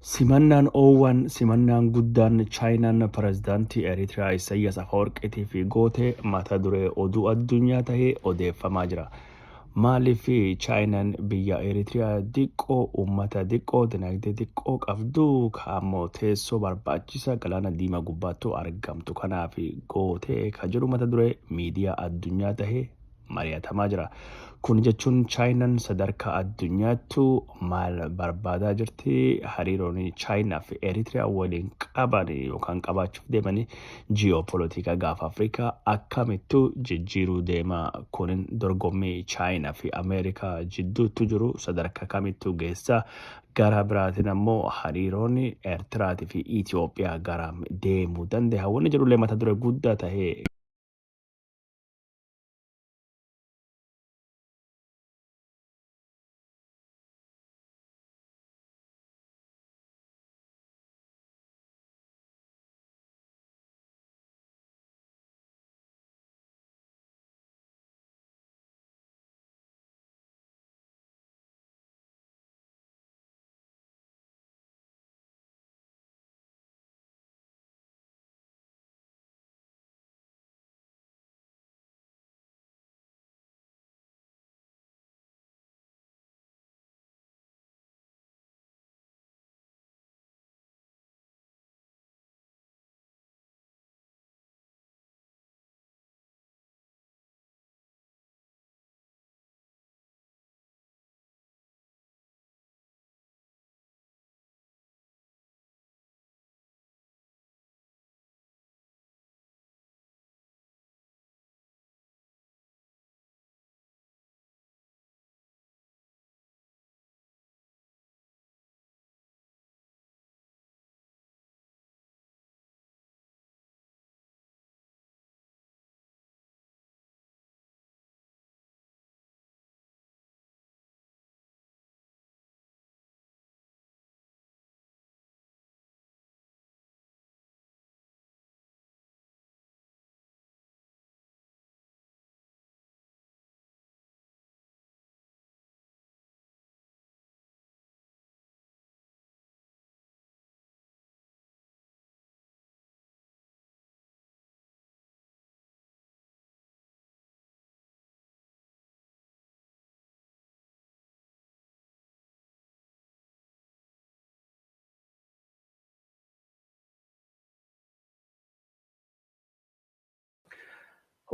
Simannaan oowwaan simannaan guddaan Chaayinaan pirezidaantii Eritiriyaa Isaayyaas Afawarqiitiif goote mata duree oduu addunyaa tahee odeeffamaa jira. Maaliif Chaayinaan biyya Eritiriyaa diqqoo uummata diqqoo dinagdee diqqoo qabdu ka ammoo teessoo barbaachisa galaana diimaa gubbaattu argamtu kanaaf goote ka jedhu mata duree miidiyaa addunyaa tahee mari'atamaa jira. Kun jechuun Chaayinaan sadarkaa addunyaattu maal barbaadaa jirti? Hariiroon Chaayinaa fi Eritiriyaa waliin qaban yookaan qabaachuuf deeman ji'oopolitika gaafa Afrikaa akkamittu jijjiiruu deema? Kunin dorgommii Chaayinaa fi Ameerikaa jidduuttu jiru sadarkaa kamittu geessa? Gara biraatiin ammoo hariiroon Eertiraatii fi Itoophiyaa garam deemuu danda'a? Wanni jedhullee mata duree guddaa tahee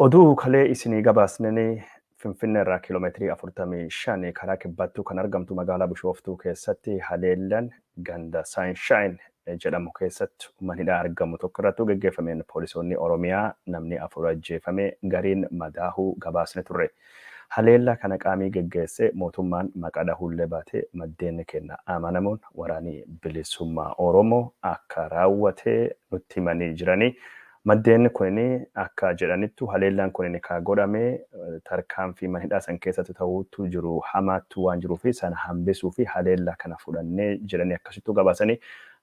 Oduu kalee isinii gabaasneen Finfinnee irraa kiiloomeetirii 45 karaa kibbattuu kan argamtu magaalaa Bishooftuu keessatti haleellaan ganda Saanshaayin jedhamu keessatti mana hidhaa argamu tokko irratti geggeeffameen poolisoonni Oromiyaa namni 4 ajjeefame gariin madaahuu gabaasne turre. Haleellaa kana qaamii geggeesse mootummaan maqa dhahuullee baate maddeen kenna amanamuun waraanii bilisummaa Oromoo akka raawwate nutti himanii jiranii. Maddeen kunin akka jedhanittu haleellaan kunin ka godhame tarkaanfii mana hidhaa san keessatti ta'uutu jiru hamaattu waan jiruu fi sana hambisuu fi haleellaa kana fudhannee jedhanii akkasittuu gabaasanii.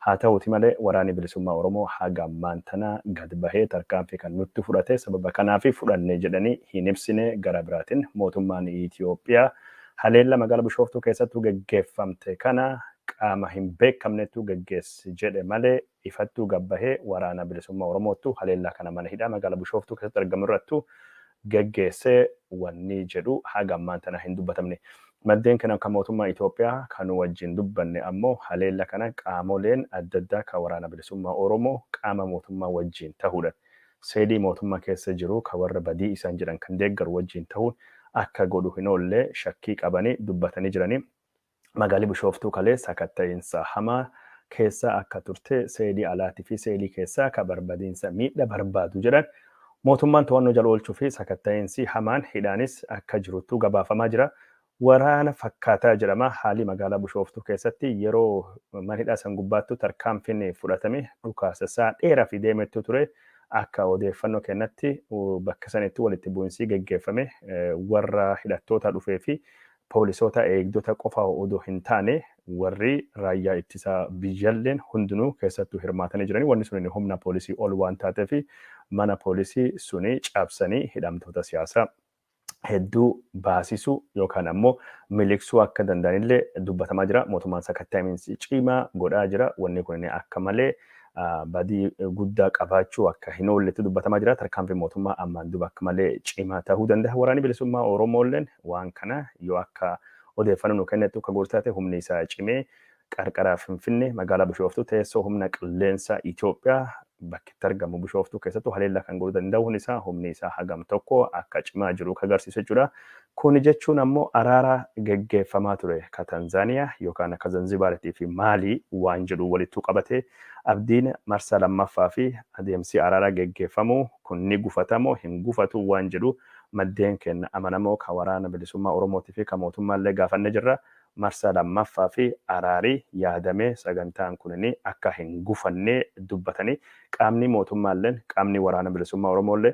Haa ta'uuti malee waraanni bilisummaa Oromoo haga ammaan tana gad bahee tarkaanfii kan nutti fudhate sababa kanaafi fudhanne jedhanii hin ibsine. Gara biraatiin mootummaan Itoophiyaa haleellaa magaalaa Bishooftuu keessattuu geggeeffamte kana qaama hin beekamnettu geggeesse jedhe malee ifattuu gad bahee waraana bilisummaa Oromoottu haleellaa kana mana hidhaa magaalaa Bishooftuu keessatti argamu irrattu geggeesse wanni jedhu haga ammaan tana hin dubbatamne. Maddeen kana kan mootummaa Itoophiyaa kan nu wajjin dubbanne ammoo haleella kana qaamoleen adda addaa kan waraana bilisummaa Oromoo qaama mootummaa wajjin tahuudhan seelii mootummaa keessa jiru kan warra badii isaan jedhan kan deeggaru wajjin tahuun akka godhu hin oolle shakkii qabani dubbatanii jirani. Magaalli Bishooftuu kalee sakatta'iinsa hamaa keessa akka turte seelii alaatii fi seelii keessaa ka barbadiinsa miidha barbaadu jedhan mootummaan to'annoo jala oolchuu fi sakatta'iinsi hamaan hidhaanis akka jiruttu gabaafamaa jira. Waraana fakkaataa jedhama haalli magaalaa Bishooftuu keessatti yeroo mana hidhaa san gubbaattu tarkaanfiin fudhatame dhukaasa isaa dheeraa fi deemettu ture. Akka odeeffannoo kennatti bakka sanitti walitti bu'iinsi geggeeffame warra hidhattoota dhufee fi poolisoota eegdota qofa odoo hin taane warri raayyaa ittisa biyyalleen hundinuu keessattuu hirmaatanii jiranii. Wanni sun humna poolisii ol waan taateef mana poolisii suni cabsanii hidhamtoota siyaasaa Hedduu baasisuu yookaan ammoo miliqsuu akka danda'anillee dubbatamaa jira. Mootummaan sakatta'insi cimaa godhaa jira. Wanni kun akka malee badii guddaa qabaachuu akka hin oolletti dubbatamaa jira. Tarkaanfii mootummaa ammaan duuba akka malee cimaa ta'uu danda'a. Waraanni bilisummaa Oromoolleen waan kana yoo akka odeeffannoo nu kennettu akka gorsaa ta'e humni isaa cimee qarqara Finfinnee, magaalaa Bishooftuu, teessoo humna qilleensa Itoophiyaa bakki itti argamu Bishooftuu keessattuu haleellaa kan godhuu danda'uun isaa humni isaa hagam tokko akka cimaa jiru kan agarsiisu jechuudha. Kun jechuun ammoo araara geggeeffamaa ture ka Tanzaaniyaa yookaan akka Zanzibaariitii fi Maalii waan jedhu walittuu qabatee abdiin marsaa lammaffaa fi adeemsi araaraa geggeeffamuu kun ni gufatamoo hin gufatu waan jedhu maddeen keenya amanamoo ka waraana bilisummaa Oromootii fi ka mootummaallee gaafanne jirra. Marsaa lammaffaa fi araarii yaadamee sagantaan kunini akka hin gufannee dubbatanii, qaamni mootummaalleen qaamni waraana bilisummaa Oromoollee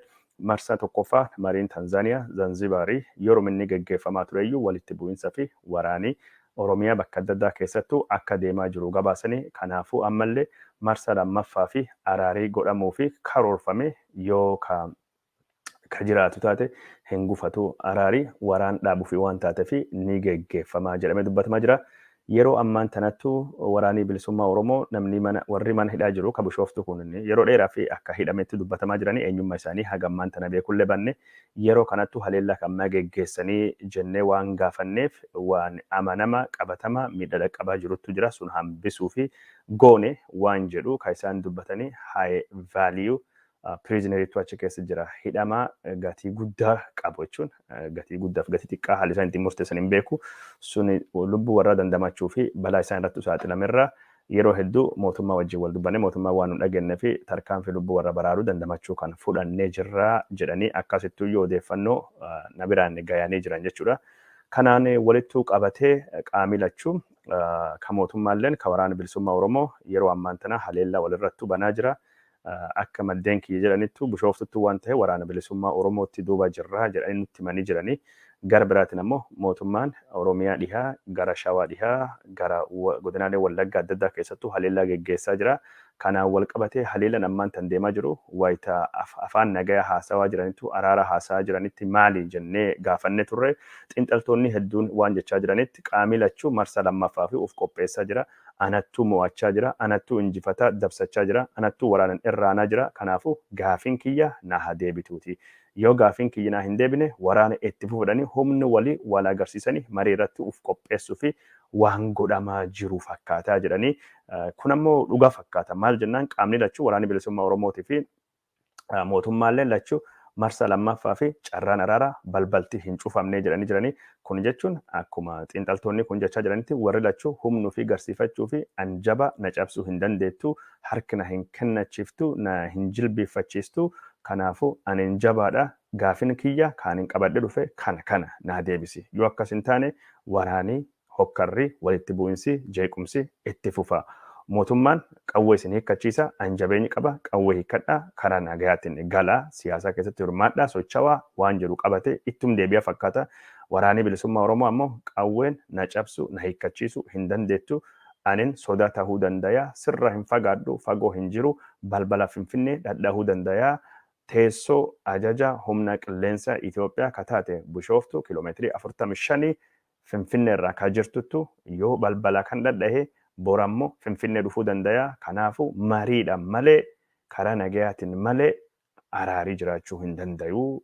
marsaa tokkoffaa mariin Tanzaaniyaa Zanzibaarii yeroo inni geggeeffamaa tureyyuu walitti bu'insa fi waraanii Oromiyaa bakka adda addaa keessattuu akka deemaa jiru gabaasanii, kanaafuu ammallee marsaa lammaffaa fi araarii godhamuu fi karoorfame yoo ka jiraatu taate hin gufatu, araarii waraan dhaabuu fi waan taatee fi ni geggeeffamaa jedhamee dubbatamaa jira. Yeroo ammaan tanattu waraanii bilisummaa Oromoo namni mana warri mana hidhaa jiru ka Bishooftuu kun yeroo dheeraa fi akka hidhametti dubbatamaa jiranii, eenyummaa isaanii haga ammaan tana beekullee banne, yeroo kanattu haleellaa kan ammaa geggeessanii jennee waan gaafanneef waan amanama qabatama miidha dhaqqabaa jiruttu jira, sun hambisuu fi goone waan jedhu ka isaan dubbatanii high value prisoner itu achi keessa jira. Hidhamaa gatii guddaa qabu jechuun gatii guddaaf gatii xiqqaa haalli isaan ittiin murteessan hin beeku. Suni lubbuu warraa dandamachuu fi balaa isaan irratti saaxilamerraa yeroo hedduu mootummaa wajjin wal dubbanne, mootummaa waan nu dhageenye fi tarkaanfii lubbuu warra baraaruu dandamachuu kan fudhannee jirraa jedhanii akkasittuu yoo odeeffannoo na biraan gayanii jiran jechuudha. Kanaan walittuu qabatee qaamii lachuu, ka mootummaalleen ka waraana bilisummaa Oromoo, yeroo ammaan tana haleellaa walirrattuu banaa jira. Akka maddeen kiyya jedhanittu Bishooftuttu waan ta'e waraana bilisummaa Oromootti duuba jirra jedhanii nutti himanii jiranii. Gara biraatiin ammoo mootummaan Oromiyaa dhihaa, gara Shawaa dhihaa, gara godinaalee Wallaggaa adda addaa keessattuu haleellaa geggeessaa jira. Kanaan wal qabatee haleellaan ammaan tan deemaa jiru wayita afaan nagaya haasawaa jiranittu, araara haasawaa jiranitti maali jennee gaafanne turre. Xiinxaltoonni hedduun waan jechaa jiranitti qaamii lachuu marsaa lammaffaa fi uf qopheessaa jira. Anattuu mo'achaa jira, anattuu injifataa dabsachaa jira, anattuu waraanan irraanaa jira, kanaafuu gaafiin kiyya naa haa deebituuti. Yoo gaafiin kiyya naa hin deebine waraana itti fufudhanii humni walii wal agarsiisanii marii irratti uf qopheessuu fi waan godhamaa jiru fakkaataa jedhanii, kun ammoo dhugaa fakkaata. Maal jennaan, qaamni lachuu, waraanni bilisummaa Oromootii fi mootummaallee lachuu, marsaa lammaffaa fi carraan araaraa balbalti hin cufamnee jedhanii jiranii. Kun jechuun akkuma xiinxaltoonni kun jechaa jiranitti warri lachuu humnuu fi garsiifachuu fi anjaba na cabsuu hin dandeettu, harki na hin kennachiiftu, na hin jilbiiffachiistu, kanaafuu ani hin jabaadha, gaafin kiyya kaan hin qabadhe dhufe kana kana naa deebisi. Yoo akkas hin taane waraanii, hokkarri, walitti bu'insi, jeequmsi itti fufa. Mootummaan qawwee isin hiikkachiisa, an jabeenyi qaba, qawwee hiikkadha, karaa nagayaatiin gala, siyaasaa keessatti hirmaadhaa, sochawaa waan jedhu qabate ittum deebi'a fakkaata. Waraanii bilisummaa Oromoo ammoo qawween na cabsu, na hiikkachiisu hin dandeettu, anin soda tahuu dandaya, sirra hin fagaadhu, fagoo hin jiru, balbala Finfinnee dhadhahuu dandaya, teessoo ajaja humna qilleensa Itoophiyaa ka taate Bishooftuu kiiloomeetirii 45 Finfinnee irraa ka jirtuttu yoo balbala kan dhadhahe borammoo Finfinnee dhufuu dandaya. Kanaafuu mariidha malee, karaa nagayaatiin malee araarii jiraachuu hin dandayu,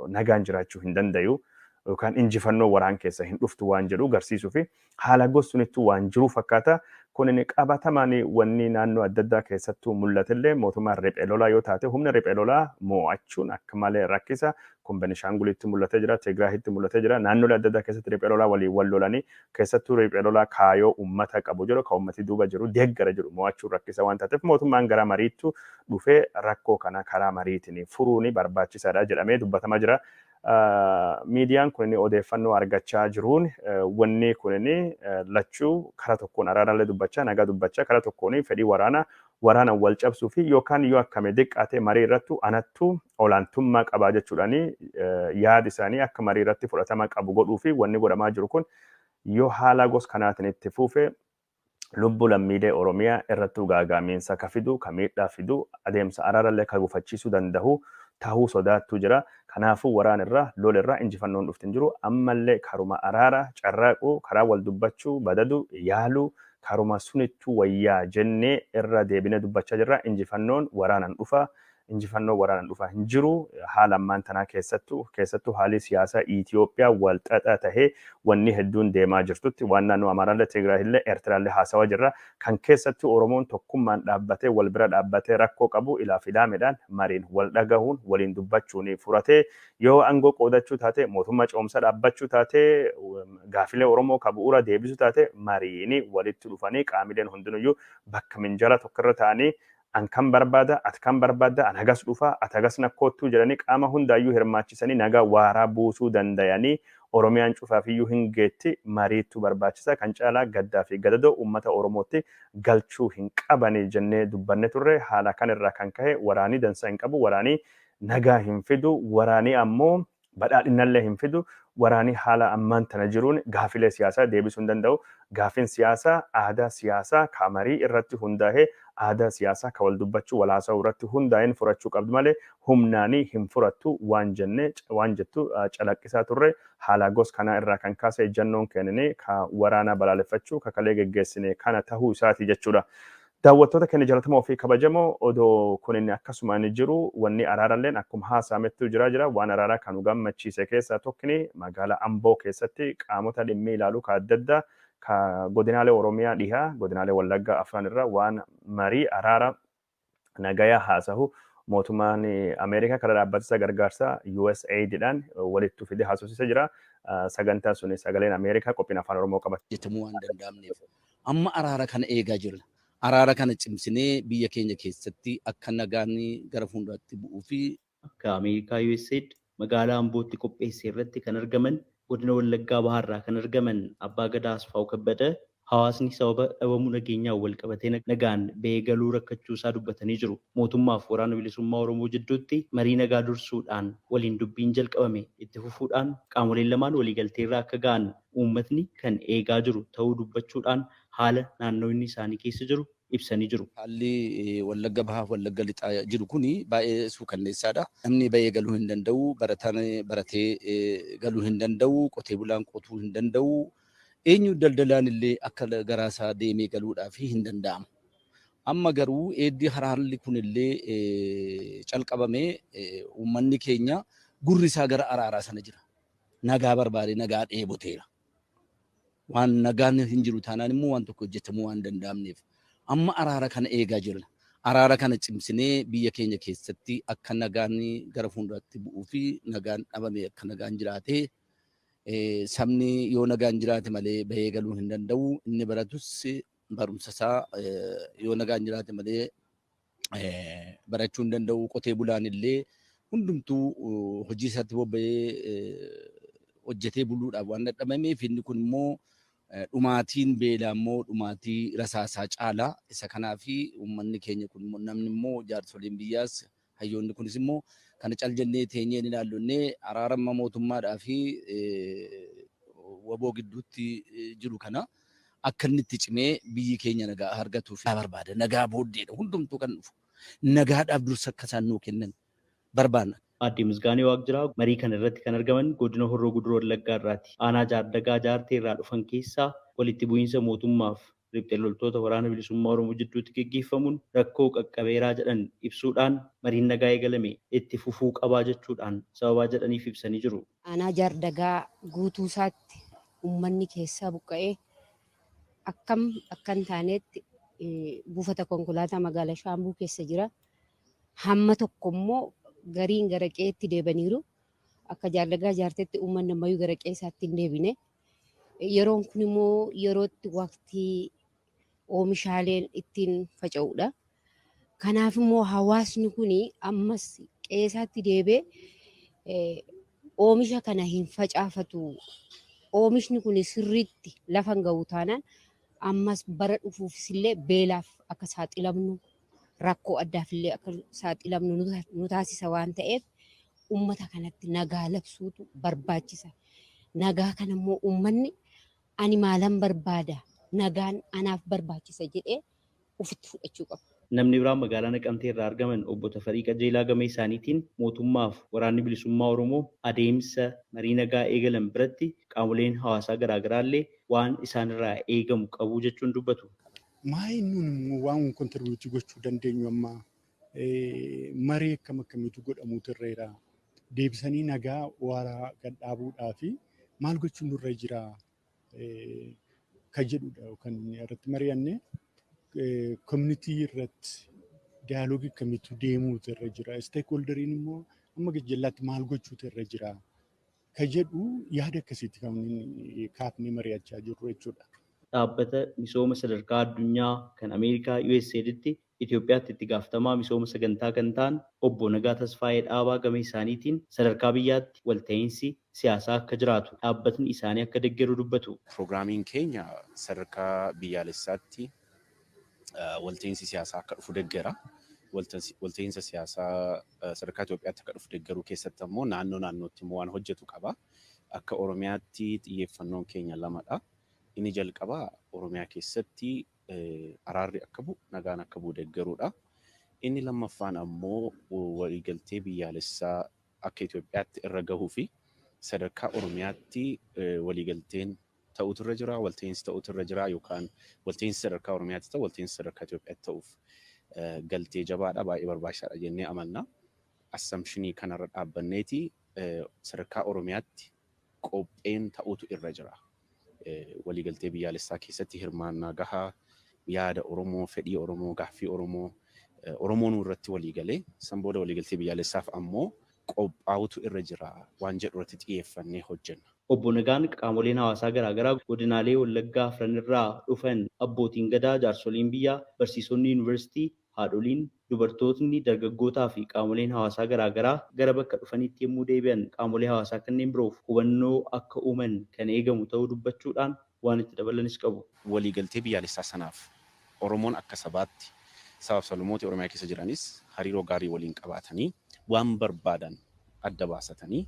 nagaan jiraachuu hin dandayu yookaan injifannoo waraan keessa hin dhuftu waan jedhu garsiisuu fi haala gosunittuu waan jiru fakkaata. Kun qabatamaan wanni naannoo adda addaa keessattuu mul'atellee mootummaan riphee lolaa yoo taate humna riphee lolaa mo'achuun akka malee rakkisa. Kun Benishaangulitti mul'atee jira, Tigraahitti mul'atee jira. Naannolee adda addaa keessatti riphee lolaa waliin wal lolanii, keessattuu riphee lolaa kaayoo uummata qabu jiru, kan uummati duuba jiru deeggara jiru mo'achuun rakkisa waan taateef mootummaan gara mariittu dhufee rakkoo kana karaa mariitiin furuun barbaachisaadha jedhamee dubbatamaa jira. Miidiyaan kun odeeffannoo argachaa jiruun wanni kun lachuu karaa tokkoon araaraallee dubbachaa, nagaa dubbachaa, karaa tokkoon fedhii waraanaa waraana wal cabsuu fi yookaan yoo akkame xiqqaate marii irrattu anattu olaantummaa qabaa jechuudhaani yaada isaanii akka marii irratti fudhatama qabu godhuu fi wanni godhamaa jiru kun yoo haala gos kanaatiin itti fufe lubbuu lammiilee Oromiyaa irrattuu gaagaamiinsa ka fidu, ka miidhaa fidu, adeemsa araarallee ka gufachiisuu danda'u Tahuu sodaattuu jira. Kanaafuu waraan irraa, lola irraa injifannoon dhufti hin jiru. Ammallee karuma araara carraaquu, karaa wal dubbachuu, badadu, yaaluu, karuma sunittuu wayyaa jennee irra deebinee dubbachaa jirra. Injifannoon waraanaan dhufa. Injifannoo waraanaan dhufa hin jiru. Haala ammaan tanaa keessattuu haalli siyaasaa Itoophiyaa wal xaxaa tahee wanni hedduun deemaa jirtutti, waan naannoo Amaaraallee, Tigraayillee, Eertiraallee haasawaa jirra. Kan keessattuu Oromoon tokkummaan dhaabbatee, wal bira dhaabbatee, rakkoo qabu ilaa filaameedhaan mariin wal dhagahuun, waliin dubbachuun furatee, yoo aangoo qoodachuu taate, mootummaa ce'umsaa dhaabbachuu taate, gaafilee Oromoo ka bu'uura deebisuu taate, mariin walitti dhufanii qaamileen hundinuyyuu bakka minjaala tokkorra ta'anii, an kan barbaada, ati kan barbaadda, an hagas dhufa, ati hagas nakkoottuu jedhanii, qaama hundaayyuu hirmaachisanii nagaa waaraa buusuu dandayanii Oromiyaan cufaafiyyuu hin geetti. Mariittu barbaachisa. Kan caalaa gaddaa fi gadadoo uummata Oromootti galchuu hin qabani jennee dubbanne turre. Haala kanirraa kan ka'e waraanii dansaa hin qabu, waraanii nagaa hin fidu, waraanii ammoo badhaadhinallee hin fidu. Waraanii haala ammaan tana jiruun gaafilee siyaasaa deebisuu hin danda'u. Gaafiin siyaasaa aadaa siyaasaa ka marii irratti hundaa'ee, aadaa siyaasaa ka wal dubbachuu, wal haasa'uu irratti hundaa'een furachuu qabdu malee humnaanii hin furattu waan jenne, waan jettu calaqqisaa turre. Haala gos kanaa irraa kan kaase ejjannoon kennine ka waraanaa balaaleffachuu ka kalee geggeessine kana tahuu isaati jechuudha. Daawwattoota keenya jaallatamoo fi kabajamoo, odoo kun inni akkasumaan jiru, wanni araaralleen akkuma haasa'amettu jira jira. Waan araaraa kan nu gammachiise keessaa tokkini magaalaa Amboo keessatti qaamota dhimmi ilaalu ka adda addaa, ka godinaalee Oromiyaa dhihaa, godinaalee Wallaggaa afran irra waan marii araara nagayaa haasahu mootummaan Ameerikaa karaa dhaabbata gargaarsaa USAIDdhaan walitti fidee haasofsiisa jira. Sagantaa suni Sagaleen Ameerikaa qophiin Afaan Oromoo qabate. Hojjetamuu waan danda'amneef amma araara kana eegaa jirra. Araara kana cimsinee biyya keenya keessatti akka nagaan gara fuulduraatti bu'uu fi Akka Ameerikaa USAID magaalaa Ambootti qopheesse irratti kan argaman, godina Wallaggaa Bahaarraa kan argaman Abbaa Gadaa Asfaaw Kabbada, hawaasni sababa dhabamuu nageenyaan wal qabatee nagaan bahee galuu rakkachuu isaa dubbatanii jiru. Mootummaaf Waraana Bilisummaa Oromoo jidduutti marii nagaa dursuudhaan waliin dubbiin jalqabame itti fufuudhaan qaamoleen lamaan waliigalteerra akka ga'an uummatni kan eegaa jiru ta'uu dubbachuudhaan haala naannoonni isaanii keessa jiru ibsanii jiru. Haalli Wallagga Bahaaf Wallagga Lixaa jiru kuni baay'ee suukanneessaadha. Namni bahee galuu hin danda'u, barataan baratee galuu hin danda'u, qotee bulaan qotuu hin danda'u. Eenyu daldalaan illee akka garaasaa deemee galuudhaaf hin danda'amu. Amma garuu eeddii haalli kunillee calqabamee uummanni keenya gurri isaa gara araaraa sana jira. Nagaa barbaade, nagaa dheeboteera. Waan nagaan hin jiru taanaan immoo waan tokko hojjetamuu waan danda'amneef amma araara kana eegaa jirra. Araara kana cimsinee biyya keenya keessatti akka nagaan gara fuulduraatti bu'uu fi nagaan dhabame akka nagaan jiraatee, sabni yoo nagaan jiraate malee bahee galuu hin danda'u. Inni baratus barumsa isaa yoo nagaan jiraate malee barachuu hin danda'u. Qotee bulaan illee hundumtuu hojii isaatti bobba'ee hojjetee buluudhaaf waan dadhabameef, inni kun immoo dhumaatiin beelaa immoo dhumaatii rasaasaa caala. Isa kanaafi uummanni keenya kun, namni immoo, jaarsoliin biyyaas, hayyoonni kunis immoo kana cal jennee teenyee ni ilaallonnee araarama mootummaadhaa fi WBO gidduutti jiru kana akka inni itti cimee biyyi keenya nagaa argatuuf barbaada. Nagaa booddeedha hundumtuu kan dhufu. Nagaadhaaf dursa akka isaan nuu kennan barbaanna. Aadde Misgaanee Waaqjiraa marii kana irratti kan argaman godina Horroo Guduroo Wallaggaa irraati. Aanaa Jaardagaa Jaartee irraa dhufan keessaa walitti bu'iinsa mootummaaf riphxee loltoota Waraana Bilisummaa Oromoo jidduutti geggeeffamuun rakkoo qaqqabeeraa jedhan ibsuudhaan, mariin nagaa eegalame itti fufuu qabaa jechuudhaan sababaa jedhaniif ibsanii jiru. Aanaa Jaardagaa guutuu isaatti uummanni keessaa buqqa'ee akkam akka hin taanetti buufata konkolaataa magaalaa Shaambuu keessa jira. Hamma tokko immoo gariin gara qe'eetti deebaniiru. Akka Jaardagaa Jaartetti uummanni ammayyuu gara qe'ee isaatti hin deebine. Yeroon kun immoo yerootti waqtii oomishaaleen ittiin faca'udha. Kanaaf immoo hawaasni kun ammas qe'ee isaatti deebi'ee oomisha kana hin facaafatu. Oomishni kun sirriitti lafa hin ga'u taanaan ammas bara dhufuufis illee beelaaf akka saaxilamnu, rakkoo addaaf illee akka saaxilamnu nu taasisa waan ta'eef, uummata kanatti nagaa labsuutu barbaachisa. Nagaa kana immoo uummanni ani maalan barbaada, nagaan anaaf barbaachisa jedhee ofitti fudhachuu qaba. Namni biraan magaalaa Naqamtee irraa argaman Obbo Tafarii Qajeelaa gama isaaniitiin mootummaaf Waraanni Bilisummaa Oromoo adeemsa marii nagaa eegalan biratti qaamoleen hawaasaa garaagaraa illee waan isaanirraa eegamu qabu jechuun dubbatu. Maayii nuun immoo waan contribute gochuu dandeenyu amma maree akkam akkamiitu godhamuutu irra jira? Deebisanii nagaa waaraa gad dhaabuudhaa fi maal gochuun nurra jira kan jedhudha kan irratti mari'anne. Community irratti dialogue akkamiitu deemuutu irra jira? Stakeholderiin immoo amma gajjallaatti maal gochuutu irra jira? Kan jedhu yaada akkasiitti kan kaafnee mari'achaa jirru jechuudha. Dhaabbata misooma sadarkaa addunyaa kan Ameerikaa USAIDtti Itoophiyaatti itti gaafatamaa misooma sagantaa kan ta'an Obbo Nagaa Tasfaayee Dhaabaa gama isaaniitiin sadarkaa biyyaatti walta'iinsi siyaasaa akka jiraatu dhaabbatni isaanii akka deeggaru dubbatu. Pirogiraamiin keenya sadarkaa biyyaalessaatti walta'iinsi siyaasaa akka dhufu deeggara. Walta'iinsa siyaasaa sadarkaa Itoophiyaatti akka dhufu deeggaruu keessatti ammoo naannoo naannootti immoo waan hojjetu qaba. Akka Oromiyaatti xiyyeeffannoon keenya lamadha. Inni jalqabaa Oromiyaa keessatti araarri akka bu'u, nagaan akka bu'u deeggaruudha. Inni lammaffaan ammoo waliigaltee biyyaalessaa akka Itoophiyaatti irra gahuu fi sadarkaa Oromiyaatti waliigalteen ta'utu irra jira, walta'iinsi ta'utu irra jira, yookaan walta'iinsi sadarkaa Oromiyaatti ta'u walta'iinsi sadarkaa Itoophiyaatti ta'uuf galtee jabaadha, baay'ee barbaachisaadha jennee amanna. Assumption kanarra dhaabbanneeti sadarkaa Oromiyaatti qopheen ta'utu irra jira. Waliigaltee biyyaalessaa keessatti hirmaannaa gahaa, yaada Oromoo, fedhii Oromoo, gaaffii Oromoo, Oromoon irratti waliigalee san booda waliigaltee biyyaalessaaf ammoo qophaa'utu irra jira waan jedhu irratti xiyyeeffannee hojjenna. Obbo Nagaan qaamoleen hawaasaa garaagaraa godinaalee Wallaggaa afran irraa dhufan, abbootiin gadaa, jaarsoliin biyyaa, barsiisonni yuunivarsiitii, haadholiin, dubartootni, dargaggootaa fi qaamoleen hawaasaa garaagaraa gara bakka dhufanitti yommuu deebi'an qaamolee hawaasaa kanneen biroof hubannoo akka uuman kan eegamu ta'uu dubbachuudhaan waan itti dabalanis qabu. Waliigaltee biyyaalessaa sanaaf Oromoon akka sabaatti, sabaaf sablammoota Oromiyaa keessa jiranis hariiroo gaarii waliin qabaatanii, waan barbaadan adda baasatanii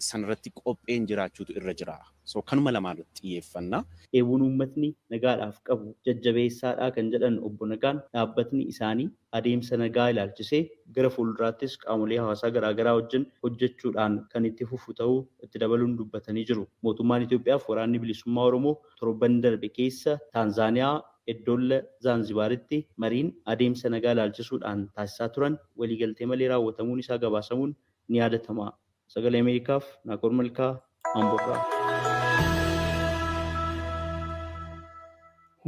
sanarratti qopheen jiraachuutu irra jira. So kanuma lamaan irratti xiyyeeffannaa. Dheebuun uummatni nagaadhaaf qabu jajjabeessaadha kan jedhan Obbo Nagaan, dhaabbatni isaanii adeemsa nagaa ilaalchisee gara fuulduraattis qaamolee hawaasaa garaagaraa wajjin hojjechuudhaan kan itti fufu ta'uu itti dabaluun dubbatanii jiru. Mootummaan Itoophiyaaf Waraanni Bilisummaa Oromoo torban darbe keessa Taanzaaniyaa Eddoolla Zaanzibaaritti mariin adeemsa nagaa ilaalchisuudhaan taasisaa turan waliigaltee malee raawwatamuun isaa gabaasamuun ni yaadatama. Sagalee Ameerikaaf Naakoor Malkaa, Amboorraa.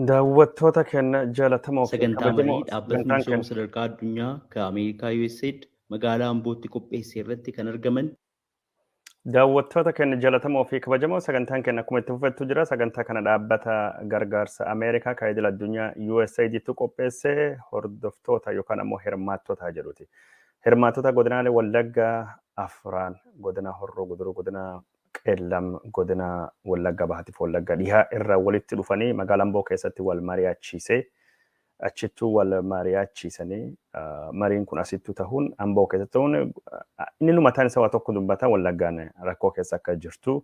Daawwattoota keenya jaalatamoo fi Sagantaa kabajamoo, marii dhaabbatni sagantaan misooma keenya sadarkaa addunyaa kan Ameerikaa USAID magaalaa Ambootti qopheesse irratti kan argaman Daawwattoota keenya jaalatamoo fi kabajamoo, sagantaan keenya akkuma itti fufettu jira. Sagantaa kana dhaabbata gargaarsa Ameerikaa kan idil addunyaa USAIDtu qopheesse, hordoftoota yookaan ammoo hirmaattota jedhuti. Hirmaattota godinaalee Wallaggaa afraan, godina Horroo Guduruu, godina Qeellam, godina Wallagga Bahaatiif Wallagga Dhihaa irraa walitti dhufanii magaalaa Amboo keessatti wal mari'achiisee, achittuu wal mari'achiisanii, mariin kun asittuu ta'uun, Amboo keessatti ta'uun, inni nu mataan isaa waa tokko dubbata. Wallaggaan rakkoo keessa akka jirtu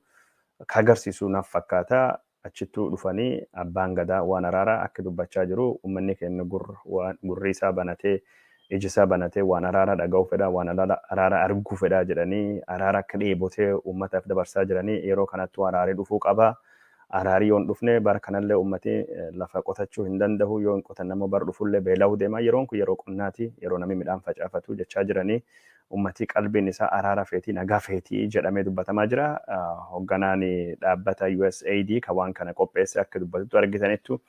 ka agarsiisu naaf fakkaata. Achittuu dhufanii abbaan gadaa waan araaraa akka dubbachaa jiru, uummanni keenya gurri isaa banatee, iji isaa banatee waan araaraa dhaga'uu fedha, waan araaraa arguu fedha jedhanii araara akka dheebotee uummataaf dabarsaa jiranii, yeroo kanatti araarii dhufuu qaba. Araarii yoo hin dhufne bara kanallee uummati lafa qotachuu hin danda'u, yoo hin qotan ammoo bara dhufullee beela'uu deema. Yeroon kun yeroo qonnaati, yeroo namni midhaan facaafatu jechaa jiranii, uummati qalbiin isaa araara feetii, nagaa feetii jedhamee dubbatamaa jira. Hoogganaan dhaabbata USAID kan waan kana qopheesse akka dubbatutti argitanittu,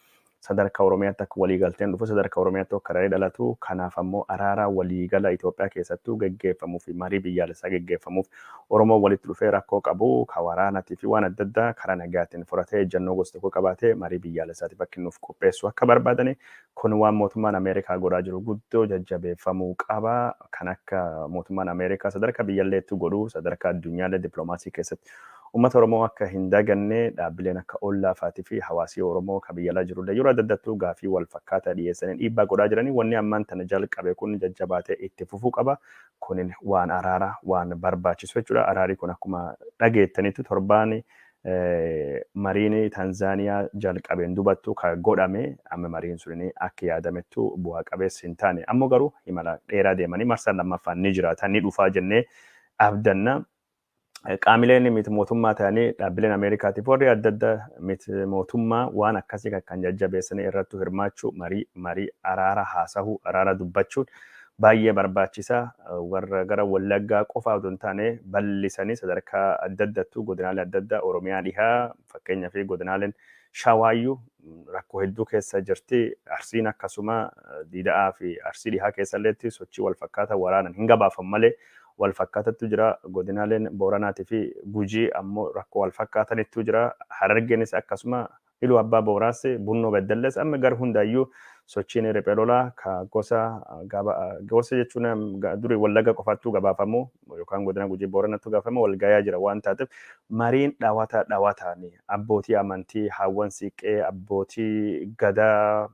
sadarkaa Oromiyaatti akka waliigalteen dhufu, sadarkaa Oromiyaatti akka araarri dhalatu, kanaaf ammoo araara waliigala Itoophiyaa keessattuu geggeeffamuu fi marii biyyaalessaa geggeeffamuuf Oromoon walitti dhufee rakkoo qabu ka waraanaatii fi waan adda addaa karaa nagaatiin furatee ejjennoo gosa tokko qabaatee marii biyyaalessaatiif akka nuuf qopheessu akka barbaadani. Kun waan mootummaan Ameerikaa godhaa jiru guddoo jajjabeeffamuu qaba. Kan akka mootummaan Ameerikaa sadarkaa biyyalleettuu godhuu, sadarkaa addunyaallee dippiloomaasii keessatti uummata Oromoo akka hin daganne, dhaabbileen akka ollaa faatii fi hawaasii Oromoo ka biyya alaa jirullee yeroo adda addaattuu gaafii wal fakkaataa dhiyeessanii dhiibbaa godhaa jiranii, wanni ammaan tana jalqabe kun jajjabaatee itti fufuu qaba. Kunin waan araara waan barbaachisu jechuudha. Araarii kun akkuma dhageettanitti torbaan Mariin Tanzaaniyaa jalqabeen dubattu ka godhame amma mariin sun akka yaadamettu bu'aa qabeessa hin taane. Ammoo garuu imala dheeraa deemanii marsaan lammaffaan ni jiraata, ni dhufaa jennee abdanna. Qaamileen miti mootummaa ta'anii dhaabbileen Ameerikaatiif warri adda addaa miti mootummaa waan akkasii kan jajjabeessanii irratti hirmaachuu, marii araara haasahuu, araara dubbachuun baay'ee barbaachisaa. Warra gara Wallaggaa qofaa otoo hin taane bal'isanii sadarkaa adda addattuu godinaalee adda addaa Oromiyaa dhihaa, fakkeenyaa fi godinaaleen Shawaayyuu rakkoo hedduu keessa jirti. Arsiin akkasuma, Diida'aa fi Arsii dhihaa keessalleetti sochii wal fakkaataa waraanan hin gabaafamu malee wal fakkaatattu jira. Godinaaleen Booranaatii fi Gujii ammoo rakkoo wal fakkaatanittu jira. Harargeenis akkasuma, Iluu Abbaa Booraas, Bunnoo Beddellees, amma gara hundaayyuu sochiin riphee lolaa ka gosa gosa jechuun durii Wallagga qofaattuu gabaafamu yookaan godina Gujii Booranattu gabaafamu wal gayaa jira waan taateef, mariin dhawata dhawataan abbootii amantii, haawwan siiqqee, abbootii gadaa,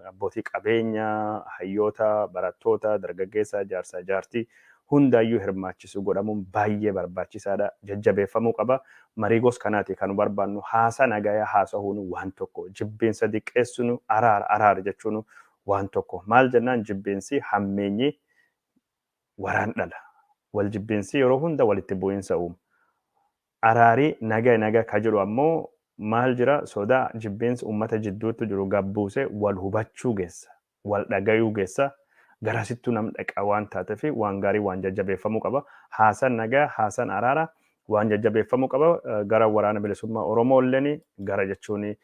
abbootii qabeenyaa, hayyoota, barattoota, dargaggeessa, jaarsaa, jaartii hundaayyuu hirmaachisu godhamuun baay'ee barbaachisaadha. Jajjabeeffamuu qaba. Marii gos kanaati kan nu barbaannu. Haasa nagayaa haasahuun waan tokko. Jibbiinsa diqqeessuun, araara araara jechuun waan tokko. Maal jennaan, jibbiinsi hammeenyi waraan dhala. Wal jibbiinsi yeroo hunda walitti bu'iinsa uuma. Araarii naga naga ka jedhu ammoo maal jira, sodaa jibbiinsi uummata jidduutti jiru gabbuuse wal hubachuu geessa. Wal dhagayuu geessa. Garasittuu nam dhaqa waan taateef waan gaarii, waan jajjabeeffamuu qaba. Haasan nagaa, haasan araara waan jajjabeeffamuu qaba. Gara Waraana Bilisummaa Oromoo illeen, gara jechuun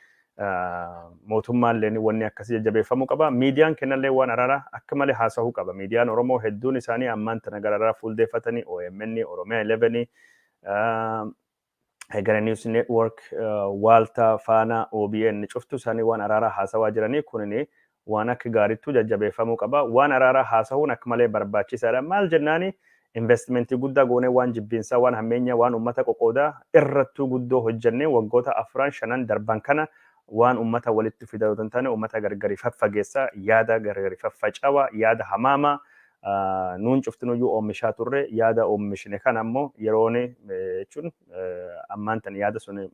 mootummaa illeen wanni akkasii jajjabeeffamuu qaba. Miidiyaan kennallee waan araaraa akka malee haasa'uu qaba. Miidiyaan Oromoo hedduun isaanii ammaan tana gara araaraa fuuldeeffatanii, OMN, Oromiyaa 11, gara News Network, Waaltaa, Faanaa, OBN cuftu isaanii waan araaraa haasawaa jiranii kunini waan akka gaarittuu jajjabeeffamuu qaba. Waan araaraa haasahuun akka malee barbaachisaadha. Maal jennaani, investimentii guddaa goonee waan jibbiinsaa, waan hammeenyaa, waan uummata qoqoodaa irrattuu guddoo hojjennee waggoota afran shanan darban kana waan uummata walitti fidaa yoo taane uummata gargari faffageessaa, yaada gargari faffacawaa, yaada hamaamaa nuun cuftinuyyuu oomishaa turre. Yaada oomishne kana ammoo yeroon jechuun ammaan tan yaada sun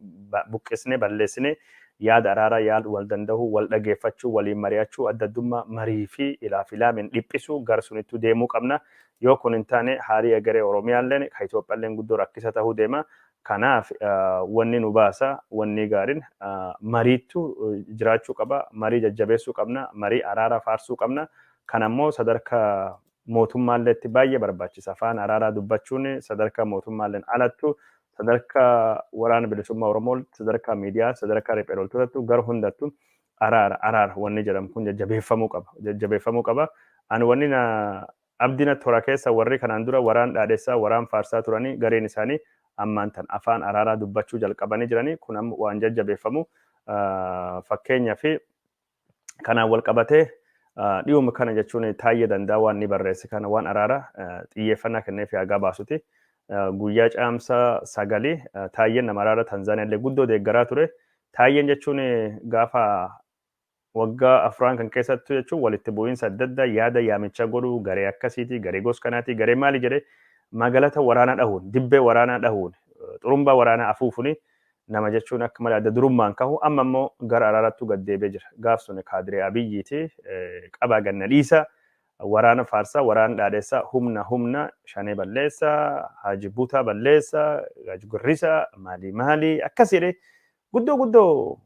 buqqisne balleessine, yaada araaraa, yaada wal danda'uu, wal dhageeffachuu, waliin mari'achuu, adda addummaa marii fi ilaaf ilaamin dhiphisuu gara sunittuu deemuu qabna. Yoo kun hin taane haalii egeree Oromiyaalleen ka Itoophiyaalleen guddoo rakkisa ta'uu deema. Kanaaf wanni nu baasa, wanni gaariin mariittu jiraachuu qaba. Marii jajjabeessuu qabna. Marii araaraa faarsuu qabna. Kan ammoo sadarkaa mootummaalleetti baay'ee barbaachisa. Afaan araaraa dubbachuun sadarkaa mootummaalleen alattu, sadarkaa Waraana Bilisummaa Oromoo, sadarkaa miidiyaa, sadarkaa riphee loltootattu, gara hundattu araara araara wanni jedhamu kun jajjabeeffamuu qaba. Jajjabeeffamuu qaba. Ani wanni na abdii natti hora keessa, warri kanaan dura waraan dhaadhessaa, waraan faarsaa turanii gareen isaanii ammaan tan afaan araaraa dubbachuu jalqabanii jiranii. Kun amma waan jajjabeeffamu. Fakkeenyaa fi kanaan wal qabatee dhiyuma kana jechuun Taayyee Danda'a waan ni barreesse kana waan araara xiyyeeffannaa kenneef haa gabaasuti. Guyyaa caamsaa 9 Taayyeen nama araara Tanzaaniyaa illee guddoo deeggaraa ture. Taayyeen jechuun gaafa waggaa afran kan keessattu jechuun walitti bu'iinsa adda addaa yaada yaamicha godhuu, garee akkasiiti, garee gos kanaati, garee maali jedhee magaalata waraanaa dhahuun, dibbee waraanaa dhahuun, xurumbaa waraanaa afuufuun nama jechuun akka malee adda durummaan kahu, amma immoo gara araarattu gad deebi'ee jira. Gaaf sun kaadiree Abiyyiiti qabaa ganna dhiisa, waraana faarsaa, waraana dhaadheessaa, humna humna shanee balleessaa, Haaji Butaa balleessaa, Haaji Gurrisaa maalii maalii akkas jedhee guddoo guddoo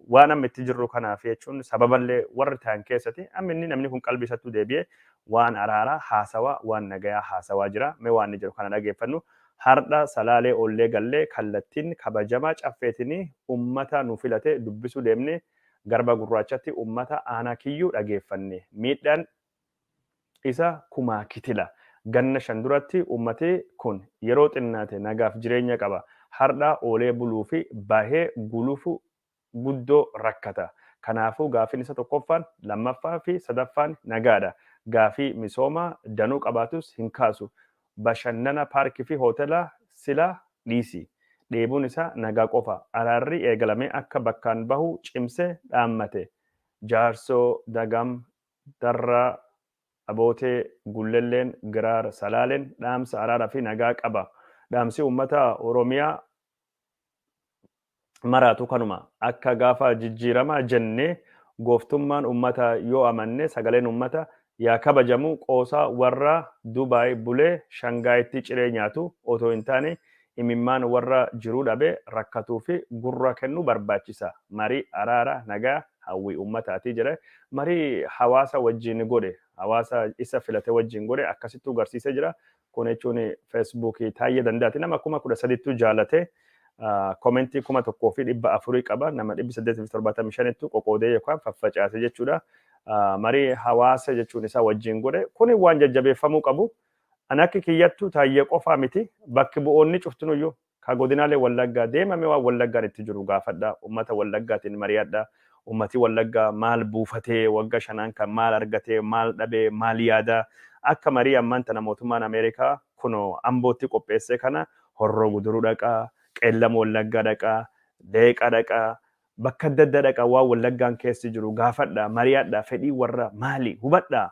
waan amma itti jirru kanaaf jechuun sababallee warri ta'an keessatti amma inni namni kun qalbii isattuu deebi'ee waan araaraa haasawaa, waan nagayaa haasawaa jira. Mee waan inni jiru kana dhageeffannu. Har'a Salaalee oollee gallee kallattiin kabajamaa caffeetiin ummata nu filate dubbisuu deemne. Garba Gurraachatti ummata aanaa Kiyyuu dhageeffanne. Miidhaan isa kumaa kitila. Ganna 5 duratti ummati kun yeroo xinnaate nagaaf jireenya qaba. Har'a oolee buluu fi bahee gulufu guddoo rakkata. Kanaafuu gaafiin isa tokkoffaan, lammaffaa fi sadaffaan nagaadha. Gaafii misoomaa danuu qabaatus hin kaasu. Bashannana paarkii fi hoteela sila dhiisi. Dheebuun isaa nagaa qofa. Araarri eegalamee akka bakkaan bahu cimse dhaammate. Jaarsoo, Dagam, Darraa, Abootee, Gullelleen, Giraar, Salaaleen dhaamsa araaraa fi nagaa qaba. Dhaamsi uummata Oromiyaa Maraatu kanuma akka gaafa jijjiiramaa jennee gooftummaan ummata yoo amanne, sagaleen ummata yaa kabajamu. Qoosaa warra Dubaay bulee Shangaayitti ciree nyaatu otoo hin taane, imimmaan warra jiruu dhabe rakkatuu fi gurra kennu barbaachisa. Marii araara nagaa hawwii ummataati jedhe. Marii hawaasa wajjin godhe, hawaasa isa filate wajjin godhe akkasittuu garsiisee jira. Kun jechuun Feesbuukii Taayyee Dandaati. Nama 13,000ttuu jaalate, koomentii 1,400 qaba. Nama 875ttu qoqoodee yookaan faffacaase jechuudha. Marii hawaasa jechuun isaa wajjin godhe kuni waan jajjabeeffamuu qabu. Ani akka kiyyattu Taayyee qofaa miti, bakki bu'oonni cuftinuyyuu ka godinaalee Wallaggaa deemame waan Wallaggaan itti jiru gaafadha. Uummata Wallaggaatiin mari'adha. Uummati Wallaggaa maal buufatee, wagga 5n kan maal argatee, maal dhabee, maal yaada? Akka marii ammaan tana mootummaan Ameerikaa kunoo Ambootti qopheesse kana Horroo Guduruu dhaqaa, Qeellam Wallaggaa dhaqaa, Leeqaa dhaqaa, bakka adda addaa dhaqaa, waan Wallaggaan keessi jiru gaafadha, mari'adha, fedhii warra maali hubadha,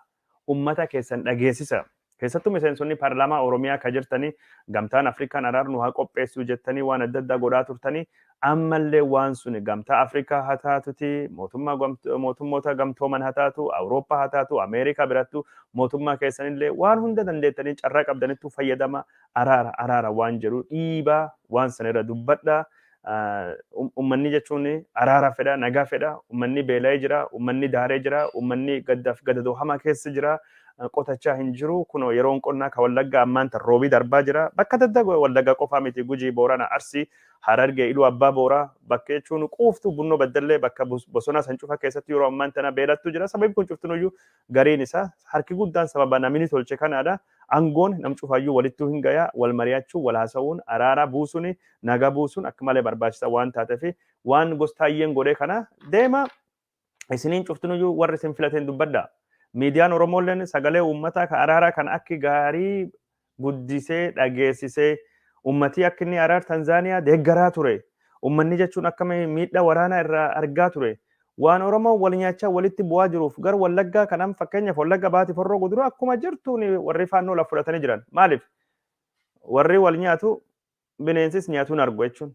ummata keessan dhageessisa. Keessattuu miseensonni paarlaamaa Oromiyaa ka jirtanii, Gamtaan Afrikaan araar nu haa qopheessu jettanii waan adda addaa godhaa turtanii, ammallee waan suni Gamtaa Afrikaa haa taatuti, mootummaa Mootummoota Gamtooman haa taatu, Awurooppaa haa taatu, Ameerikaa birattu mootummaa keessanillee waan hunda dandeettanii carraa qabdanittuu fayyadama, araara araara waan jedhu dhiibaa, waan sanirra dubbadha. Ummanni jechuun araara fedha, nagaa fedha. Ummanni beela'ee jira, ummanni daaree jira, ummanni gaddaaf gadadoo hamaa keessa jira. Qotachaa hin jiru. Kunoo yeroon qonnaa ka Wallaggaa ammaan tan roobii darbaa jira. Bakka adda addaa, Wallaggaa qofaa miti, Gujii, Boorana, Arsii, Harargee, Iluu Abbaa Booraa, bakka jechuun quuftuu Bunnoo Baddallee, bakka bosona san cufa keessatti yeroo ammaan tana beelattu jira. Sababni kun cuftinuyyuu gariin isaa, harki guddaan sababa namni tolche kanaadha. Aangoon nam cufaayyuu walittuu hin gayaa. Wal mari'achuu, wal haasa'uun, araara buusuun, nagaa buusuun akka malee barbaachisaa waan taateef, waan gostaayyeen godhee kana deema. Isiniin cuftinuyyuu warri isin filateen dubbadha. Miidiyaan Oromoolleen sagalee uummataa ka araaraa kan akki gaarii guddisee dhageessisee, uummatii akka inni araar Tanzaaniyaa deeggaraa ture. Uummanni jechuun akka miidhaa waraanaa irraa argaa ture. Waan Oromoon wal nyaachaa walitti bu'aa jiruuf gara Wallaggaa kanaan, fakkeenyaaf Wallagga Baati, Horroo Guduruu akkuma jirtuun warri Faannoo lafa fudhatanii jiran. Maaliif? Warri wal nyaatu bineensis nyaatuun argu jechuun.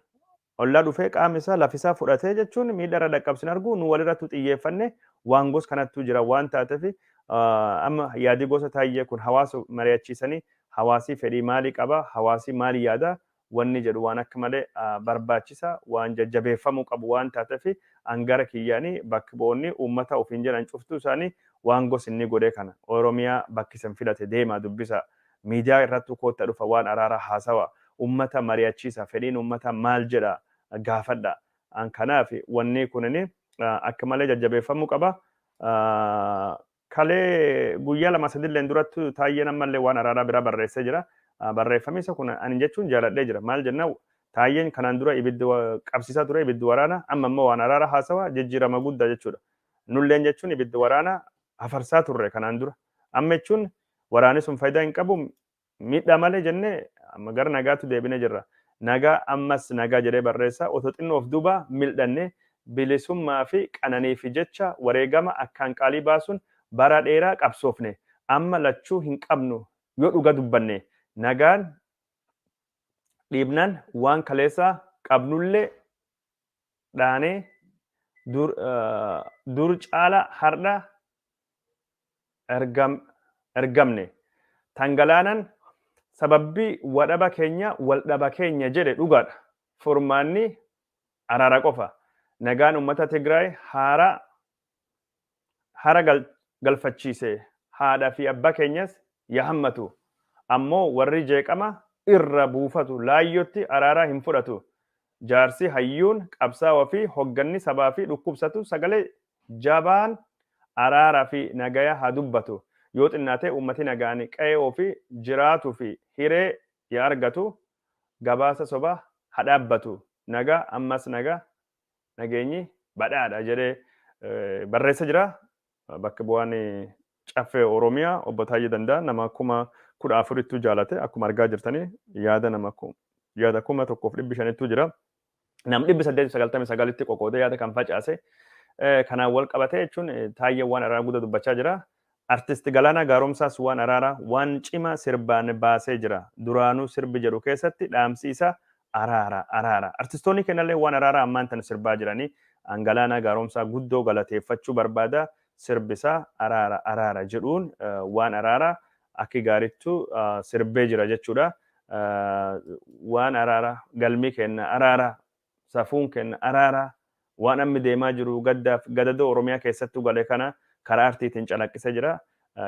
Ollaa dhufee qaama isaa lafisaa fudhatee jechuun miidhaa irra dhaqqabsin argu, nu walirrattu xiyyeeffanne waan gos kanattu jira waan taateef, amma yaadii gosa Taayyee kun hawaasa mari'achiisanii, hawaasii fedhii maalii qaba, hawaasii maali yaada wanni jedhu waan akka malee barbaachisa, waan jajjabeeffamuu qabu waan taateef, angara kiyyaanii bakki bu'oonni uummata ofiin jedhan cuftuu isaanii waan gos inni godhee kana Oromiyaa bakki isin filate deemaa dubbisa. Miidiyaa irrattuu kootta dhufa, waan araaraa haasawa, ummata mari'achiisa, fedhiin ummata maal jedha gaafadha. An kanaaf wanni kunini akka malee jajjabeeffamuu qaba. Kalee guyyaa lama sadilleen duratti Taayyeen ammallee waan araaraa biraa barreessee jira. Barreeffamni isa kun ani jechuun jaaladhee jira. Maal jenna? Taayyeen kanaan dura ibiddi qabsiisaa ture, ibiddi waraana, amma immoo waan araaraa haasawa, jijjiirama guddaa jechuudha. Nulleen jechuun ibiddi waraana hafarsaa turre kanaan dura. Amma jechuun waraanni sun faayidaa hin qabu, miidhaa malee jennee, amma gara nagaatti deebinee jirra. Nagaa ammas nagaa jedhee barreessa. Otoo xinnoo of duuba mildhanne, bilisummaa fi qananiif jecha wareegama akkaan qaalii baasuun bara dheeraa qabsoofne. Amma lachuu hin qabnu yoo dhuga dubbanne. Nagaan dhiibnaan waan kaleessaa qabnullee dhaanee, dur caala har'a ergamne. Tangalaanan sababbii wadhaba keenya waldhaba keenya jedhe dhugaadha. Furmaanni araara qofa. Nagaan uummata Tigraay haara hara galfachiise haadha fi abbaa keenyas yaa hammatu. Ammoo warri jeeqama irra buufatu laayyootti araaraa hin fudhatu. Jaarsi, hayyuun, qabsaawaa fi hogganni sabaa fi dhukkubsatu sagalee jabaan araaraa fi nagaya haa dubbatu. Yoo xinnaate uummati nagaan qe'ee ofii jiraatuu fi hiree yaa argatu, gabaasa soba haa dhaabbatu. Nagaa ammas nagaa, nageenyi badhaadha jedhee barreessa jira. Bakka bu'aan Caffee Oromiyaa obbo Taayyee Danda'a nama 14,000ttuu jaalate. Akkuma argaa jirtanii yaada nama yaada 1,500ttuu jira. Nam 899tti qoqoodee yaada kan facaase. Kanaan wal qabatee jechuun Taayyeen waan araaraa guddaa dubbachaa jira. Artist Galaanaa Gaaromsaas waan araaraa waan cimaa sirbaan baasee jira. Duraanuu sirbi jedhu keessatti dhaamsi isaa Araara, araara. Artistoonni kennallee waan araaraa ammaan tana sirbaa jiranii. Galaanaa Gaaromsaa guddoo galateeffachuu barbaada. Sirbisaa "Araara araara" jedhuun waan araaraa akki gaarittu sirbee jira jechuudha. Waan araara, galmii kenna araara, safuun kenna araara, waan ammi deemaa jiru, gaddaaf gadadoo Oromiyaa keessattuu gale kana karaa artiitiin calaqqisee jira.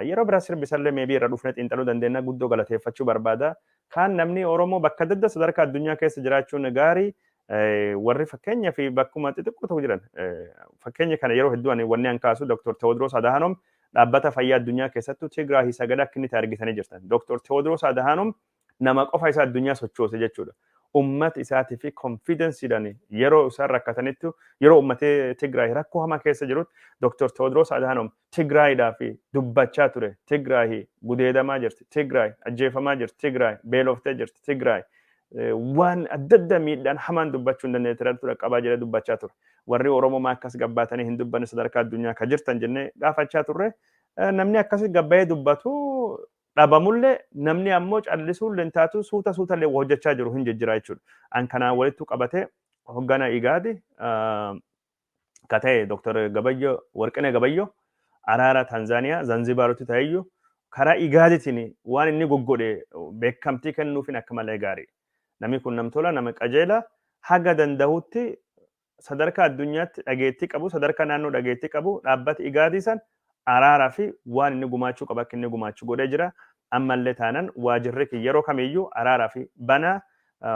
Yeroo biraa sirbisallee maybe irra dhufnee xiinxaluu dandeenya, guddoo galateeffachuu barbaada. Kaan namni Oromoo bakka adda addaa sadarkaa addunyaa keessa jiraachuun gaarii, warri fakkeenya fi bakkuma xixiqqoo ta'u jiran, fakkeenya kana yeroo hedduu ani wanni an kaasu Dr. Tewoodiroos Adhanom Dhaabbata Fayyaa Addunyaa keessattuu Tigraahii sagalee akka inni ta'e argitanii jirtan. Dr. Tewoodiroos Adhanom nama qofa isaa addunyaa sochoose jechuudha. Uummata isaatii fi confidenceiidhaan yeroo isaan rakkatanitti, yeroo uummatee Tigraay rakkoo hamaa keessa jirutti, Dr. Tewoodiroos Adhanom Tigraayiidhaa fi dubbachaa ture. Tigraay gudeedamaa jirti, Tigraay ajjeefamaa jirti, Tigraay beeloftee jirti, Tigraay waan adda addaa miidhaan hamaan dubbachuu hin dandeenye ture qabaa jedhee dubbachaa ture. Warri Oromoo maa akkas gabbaatanii hin dubbanne sadarkaa addunyaa ka jirtan jennee gaafachaa turre. Namni akkasii gabbayee dubbatu dhabamullee, namni ammoo callisuullee hin taatu, suuta suutallee hojjechaa jiru hin jijjiraa jechuudha. An kanaan walittu qabatee hoggana Igaadi ka ta'e Dr. Gabayyo Warqinee Gabayyo araara Tanzaaniyaa Zanzibaarutti ta'eyyuu karaa Igaaditiin waan inni goggodhe beekamtii kennuufin akka malee gaarii. Namni kun namtola, nama qajeela, haga danda'utti sadarkaa addunyaatti dhageettii qabu, sadarkaa naannoo dhageettii qabu, dhaabbata Igaadii san araaraa fi waan inni gumaachuu qaba akka inni gumaachuu godhee jira. Ammallee taanan waajirri kiyya yeroo kamiyyuu araaraa fi banaa,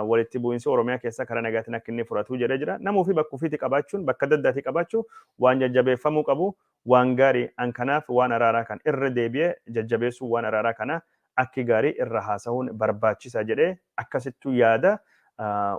walitti bu'iinsi Oromiyaa keessa karaa nagaatiin akka inni furatu jedhee jira. Namuu fi bakka ofiitti qabaachuun, bakka adda addaatti qabaachuu waan jajjabeeffamuu qabu, waan gaarii. An kanaaf waan araaraa kan irra deebi'ee jajjabeessuu, waan araaraa kana akki gaarii irra haasa'uun barbaachisa jedhee akkasittuu yaada.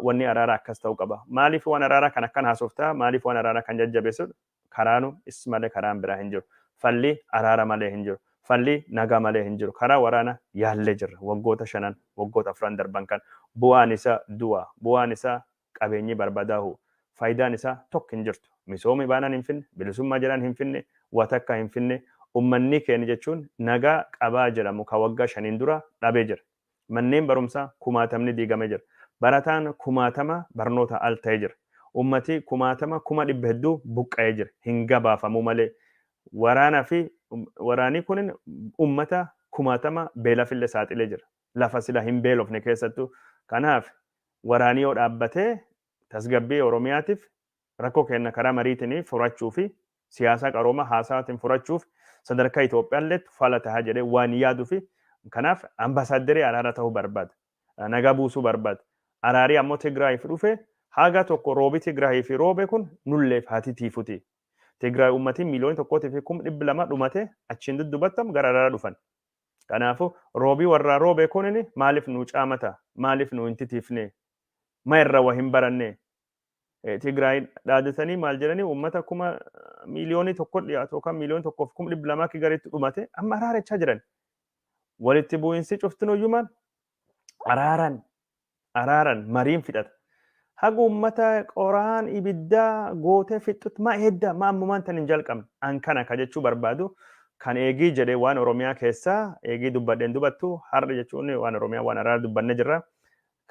Wanni araaraa akkas ta'uu qaba. Maaliif waan araaraa kan akkan haasoftaa? Maaliif waan araaraa kan jajjabeessu? Karaanu is malee karaan biraa hin jiru. Falli araara malee hin jiru. Falli nagaa malee hin jiru. Karaa waraana yaallee jirra. Waggoota 5n, waggoota 4n darban kan bu'aan isaa du'a. Bu'aan isaa qabeenyi barbadaa'u. Faayidaan isaa tokko hin jirtu. Misoomni baanaan hin finne, bilisummaa jedhaan hin finne, watakka hin finne. Uummanni keenya jechuun nagaa qabaa jedhamu ka waggaa 5n dura dhabee jira. Manneen barumsaa kumaatamni diigamee jira. Barataan kumaatama barnoota al ta'ee jira. Ummati kumaatama 100,000 hedduu buqqa'ee jira. Hin gabaafamuu malee. Waraanaa fi waraanii kun ummata kumaatama beelafillee saaxilee jira. Lafa sila hin beelofne keessattuu. Kanaaf waraanii yoo dhaabbatee tasgabbii Oromiyaatiif, rakkoo keenya karaa mariitiin furachuu fi siyaasa qarooma haasaatiin furachuuf sadarkaa Itoophiyaallee fala tahaa jedhee waan yaaduu fi kanaaf ambaasaaddarii araara ta'uu barbaada. Nagaa buusuu barbaada. Araarii ammoo Tigraayiif dhufe haga tokko roobi Tigraayii fi roobe kun nulleef haati tiifuti. Tigraay uummatiin 1,200,000 dhumate, achiin duddubattam gara araaraa dhufan. Kanaafuu roobii warraa roobe kunin maaliif nu caamata? Maaliif nu hin titiifne? Ma irra wa hin baranne? Tigraay dhaadatanii maal jedhanii uummata 1,000,000 dhiyaatu yookaan 1,200,000 akka gariitti dhumate amma araarachaa jiran. Walitti bu'iinsi cuftinuyyumaan araaran, araaran, mariin fixata. Haga uummata qoraan ibiddaa gootee fixxutti maa eedda? Maa ammumaan tan hin jalqabne? An kana ka jechuu barbaadu kan eegii jedhee waan Oromiyaa keessaa eegii dubbadheen dubattu har'a jechuun waan Oromiyaa, waan araara dubbanne jirra.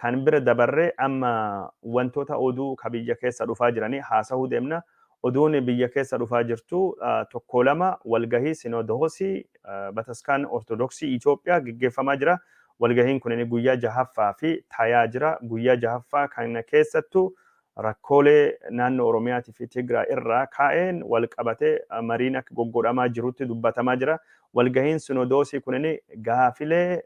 Kan bira dabarree amma wantoota oduu ka biyya keessa dhufaa jiranii haasa'uu deemna. Oduun biyya keessa dhufaa jirtu tokko lama, walgahii Sinodoosii Bataskaan Ortodoksii Itoophiyaa geggeeffamaa jira. Walgahiin kun guyyaa jahaffaa fi tayaa jira. Guyyaa jahaffaa kana keessattuu rakkoolee naannoo Oromiyaatii fi Tigraay irraa kaa'een wal qabatee mariin akka goggodhamaa jirutti dubbatamaa jira. Walgahiin Sinodoosii kunin gaafilee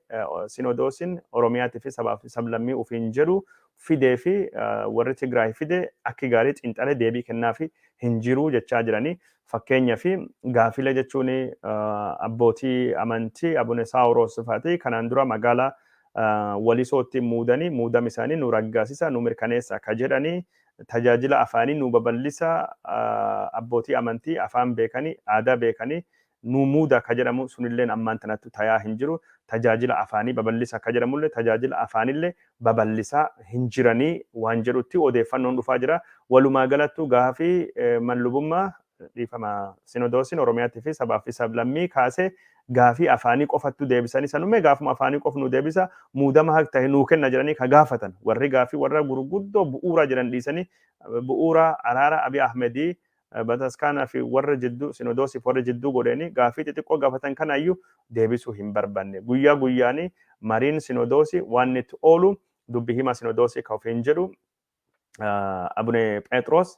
Sinodoosiin Oromiyaatii fi sabaa fi sablammii ofiin jedhu fidee fi warri Tigraay fide akki gaarii xiinxalee deebii kennaa fi hin jiru jechaa jiranii. Fakkeenya fi gaafilee jechuun abbootii amantii Abune Saawuroos fa'aati kanaan dura magaalaa Walisootti muudanii, muudama isaanii nu raggaasisa, nu mirkaneessa ka jedhanii, tajaajila afaanii nu babal'isa, abbootii amantii afaan beekanii, aadaa beekanii nu muuda ka jedhamu sunilleen ammaan tanatti tayaa hin jiru. Tajaajila afaanii babal'isa ka jedhamullee tajaajila afaanillee babal'isaa hin jiranii waan jedhutti odeeffannoon dhufaa jira. Walumaa galattuu gaafii manlubummaa Dhiifama, sinodoosiin Oromiyaatii fi sabaa fi sablammii kaasee gaafii afaanii qofattu deebisanii, sanummee gaafuma afaanii qof nu deebisa, muudama haq ta'e nuu kenna jedhanii ka gaafatan. Warri gaafii warra gurguddoo bu'uura jedhan dhiisanii, bu'uura araara Abiy Ahmedii bataskaanaa fi warra jidduu sinodoosiif warra jidduu godhanii gaafii xixiqqoo gaafatan kanaayyuu deebisuu hin barbaanne. Guyyaa guyyaanii mariin sinodoosii waan itti oolu, dubbi hima sinodoosii ka ofiin jedhu Abune Phexros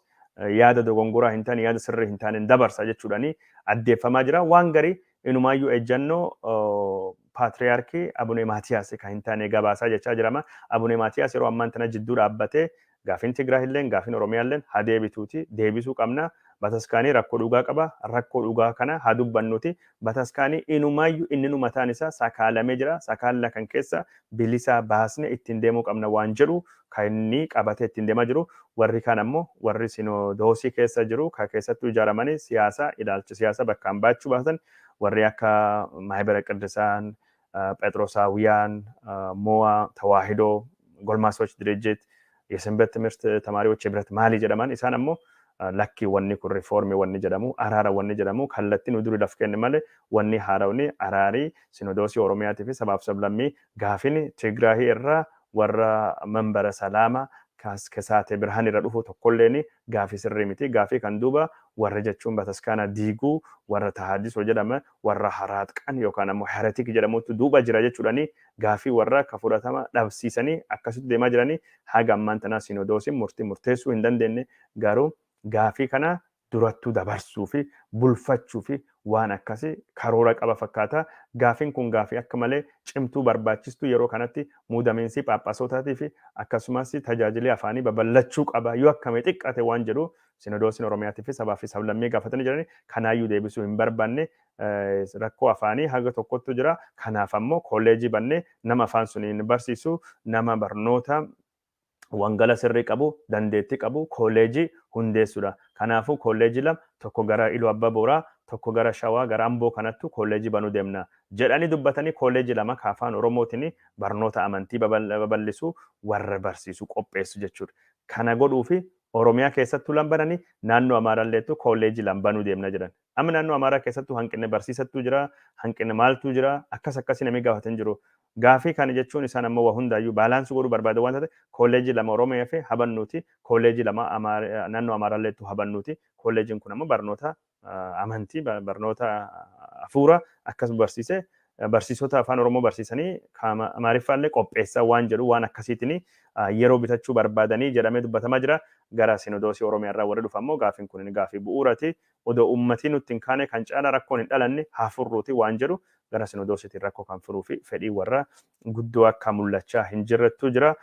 yaada dogongoraa hin taane, yaada sirrii hin taane dabarsa jechuudhaani addeeffamaa jira. Waan garii inumaayyuu ejjannoo paatriyaarkii Abune Maatiyaas kan hin taane gabaasaa jechaa jirama. Abune Maatiyaas yeroo ammaan tana jidduu dhaabbatee gaafiin Tigraay illeen gaafiin Oromiyaa illeen haa deebituuti, deebisuu qabna. Bataskaanii rakkoo dhugaa qaba. Rakkoo dhugaa kana haa dubbannuti. Bataskaanii inumaayyuu inni nu mataan isaa sakaalamee jira. Sakaalla kan keessa bilisaa baasne ittiin deemuu qabna waan jedhu kan inni qabatee ittiin deemaa jiru. Warri kaan ammoo, warri sinodoosii keessa jiru, kan keessattuu ijaaramanii siyaasa, ilaalcha siyaasa bakkaan baachuu baatan, warri akka Maahibara Qiddisaan, Phexrosaawiyaan, Mo'aa, Tawaahidoo, ጎልማሶች ድርጅት፣ የሰንበት ትምህርት ተማሪዎች ህብረት maali jedhaman, isaan ammoo lakkii, wanni kun riifoormii wanni jedhamu, araara wanni jedhamu kallattii nu duri laf kenne malee, wanni haarawni araarii sinodoosii Oromiyaatii fi sabaaf sablammii gaafin Tigraahii irraa warra Manbara Salaama Kesaate Birhaan irra dhufu tokkolleen gaafii sirrii miti. Gaafii kan duuba warra jechuun bataskaana diiguu warra tahaddisoo jedhama, warra haraatqan yookaan ammoo heretic jedhamutu duuba jira jechuudhani gaafii warra ka fudhatama dhabsiisanii akkasitti deemaa jiranii. Haga ammaan tanaa sinodoosiin murtii murteessuu hin dandeenye, garuu gaafii kana durattuu dabarsuu fi bulfachuu fi waan akkasii karoora qaba fakkaata. Gaafiin kun gaafii akka malee cimtuu barbaachistuu, yeroo kanatti muudamiinsi phaaphaasotaatii fi akkasumas tajaajilli afaanii babal'achuu qaba yoo akkamii xiqqate waan jedhu sinodoosiin Oromiyaatii fi sabaa fi sablammii gaafatanii jiranii kanaayyuu deebisuu hin barbaanne. Rakkoo afaanii haga tokkotu jira. Kanaaf ammoo kolleejii bannee nama afaan suniin barsiisu, nama barnoota wangala sirrii qabu, dandeettii qabu kolleejii hundeessuudha. Kanaafuu kolleejii lama, tokko gara Iluu Abbaa Booraa, tokko gara Shawaa, gara Amboo kanattu kolleejii banuu deemna jedhanii dubbatanii, kolleejii lama ka afaan Oromootiin barnoota amantii babal'isu, warra barsiisu qopheessu jechuudha. Kana godhuu fi Oromiyaa keessattuu lama bananii, naannoo Amaaraalleettu kolleejii lama banuu deemna jedhan. Amma naannoo Amaaraa keessattuu hanqinni barsiisattuu jira, hanqinni maaltu jira, akkas akkasii namni gaafatan jiru. Gaafii kana jechuun isaan ammoo waa hundaayyuu balance godhuu barbaada waan ta'eef, kolleejii lama Oromiyaa fi habannuuti, kolleejii lama naannoo Amaaraalleettu habannuuti. Kolleejiin kun ammoo barnoota amantii, barnoota hafuura akkasuma barsiisee, barsiisota afaan Oromoo barsiisanii Amaariffaallee qopheessaa waan jedhu, waan akkasiitiin yeroo bitachuu barbaadanii jedhamee dubbatamaa jira. Gara sinodoosii Oromiyaa irraa warri dhufu ammoo gaafiin kun gaafii bu'uurati. Odoo uummatii nutti hin kaane, kan caala rakkoon hin dhalanne haa furruuti waan jedhu, gara sinodoosiitiin rakkoo kan furuu fi fedhii warra guddoo akka mul'achaa hin jirrettu jira.